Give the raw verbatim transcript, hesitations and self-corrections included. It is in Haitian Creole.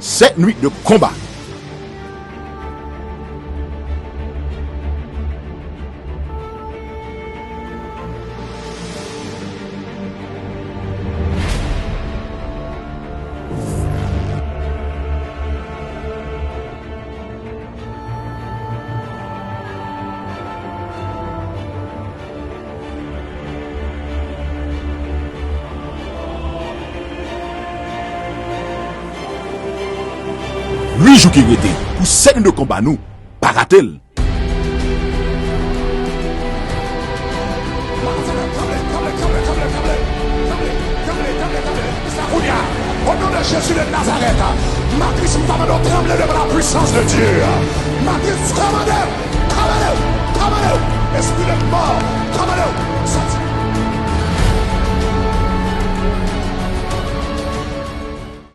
Sèt nwit de konba. Uit jou ki rete pou sèt nwit de konba nou. Pa rate l. Sa kounye a, au nom de Jésus de Nazareth, matris, m kòmande w tranble devan la puissance de Dieu. Matris, kòmande, kòmande, kòmande, espri de mò, kòmande, sòti